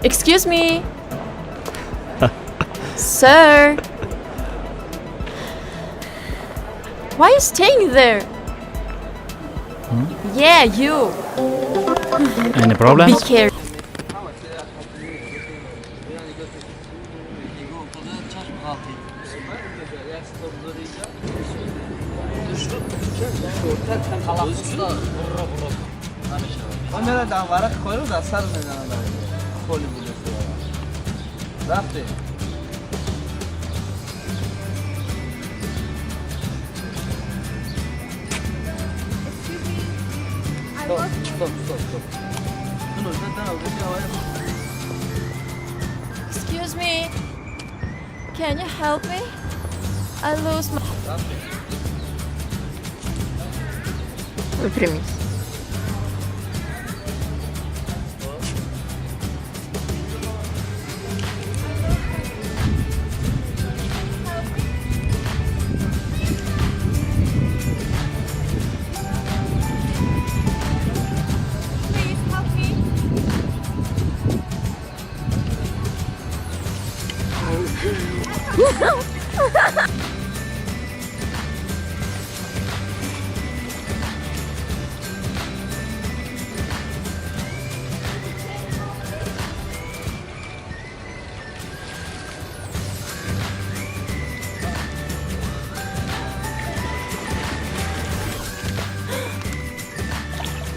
Excuse me. Sir. Why are you staying there? Yeah, you. Any problem? Be careful. Excuse me. Can you help me? I lose my. Выпрямись. Please help me.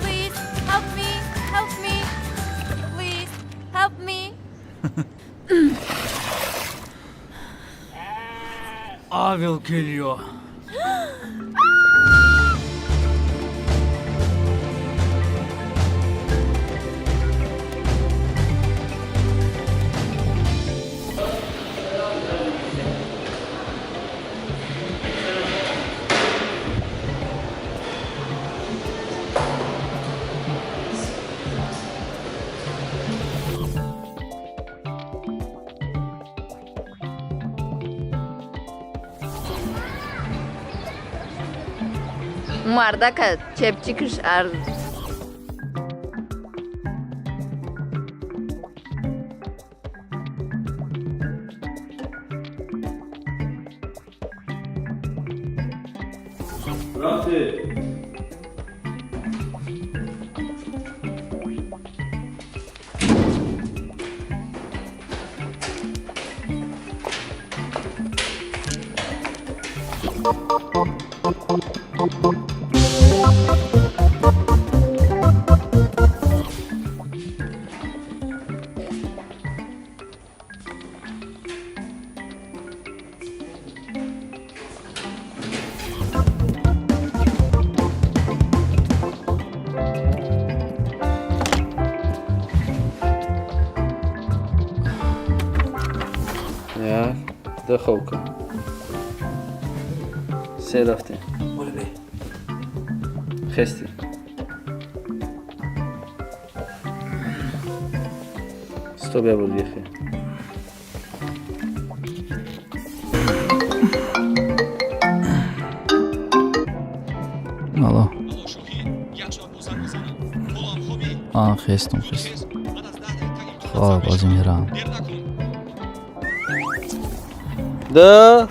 Please help me. Help me. Please help me. I will kill you. Мардака чепчикш ар. Як, ду, хоб кун. Се, рафтем. Хести. Стоп, я буду ехать. Алло. А, хестум, хестум. Хоб, озӣ мерам. Ду,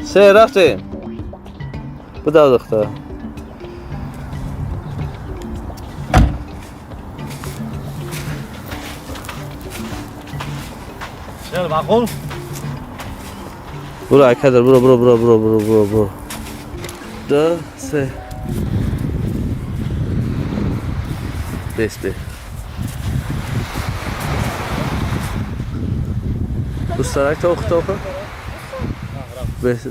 се, рафтем. Бидав, духтар. Маъқул? Буро, акадар, буро, буро, буро, буро, буро, буро, буро. Ду, се. Бес, бе. Дӯстарак тоху тоху. Бес.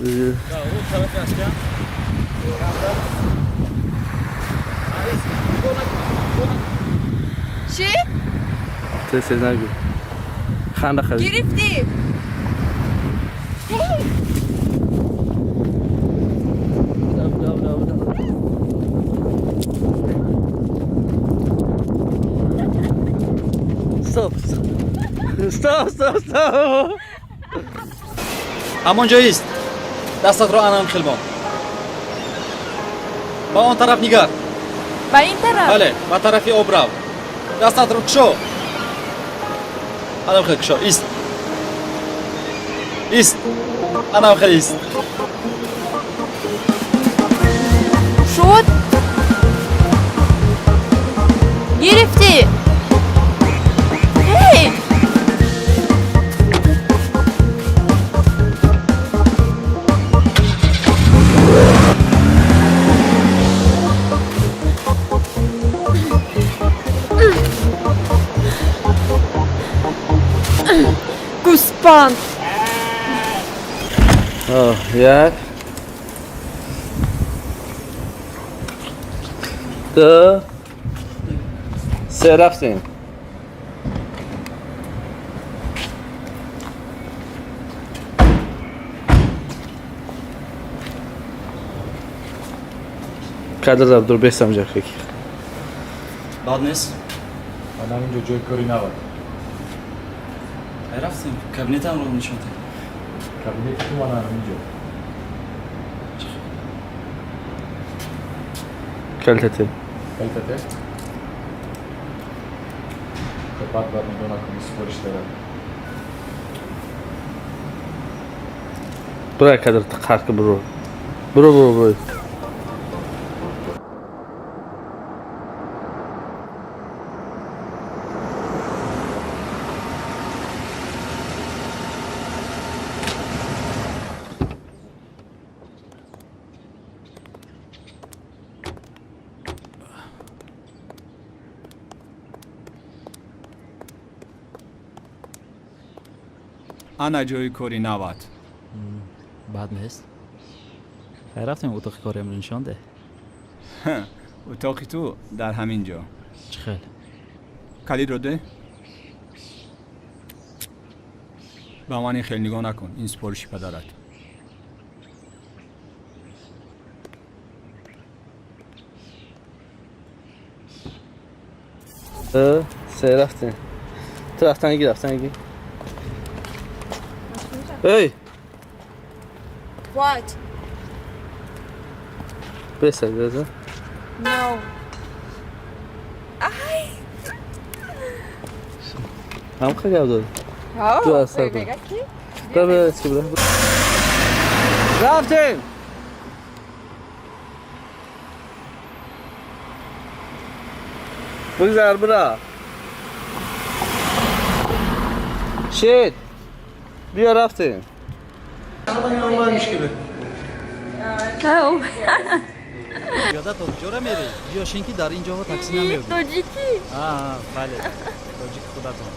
Чӣ? Тез, тез нагӯ. Ханда хази. Гирифтӣ? Буда, буда, буда. Стоп, стоп, стоп, стоп. Ҳамон ҷо ист. Дастатро анам хилмон. Ба он тараф нигар. Ба ин тараф? Бале, ба тарафи об рав. Дастатро кушо. Анам хел кушо. Ист. Ист. Анам хел ист. Шуд? Гирифтӣ? Эй! Гӯспанд! Як, ду, се, рафтем. Кадр дур бесам ҷа. Бад нест? Манам инҷо ҷои кори навад. Рафтем, кабинетамро нишон диҳ. Кабинети ту манам инҷо. Калтате. Калтате? Баъд баъд нигоҳ накунӣ, супориш дорад. Бура, кадр қарқи, буро. Буро, буро, буро. Ана ҷои кори нават. Бад нест. Рафтем, утоқи кориамро нишон деҳ. Утоқи ту дар ҳамин ҷо. Чӣ хел? Калидро де. Ба ман ин хел нигоҳ накун, ин супориши падарат. Ду, се, рафтем. Ту рафтанги, рафтанги. Эй! What? Беса, беса. No. Ай! Ҳам гап дод. Ду аз сар. Бра, бра, чӣ, бра. Рафтем! Бигзар, бра. Шит. Биё, рафтем. Пиёда то куҷора мерӣ? Биё шин, ки дар ин ҷоҳо такси намеёбӣ. Тоҷикӣ? Бале, тоҷики худатон.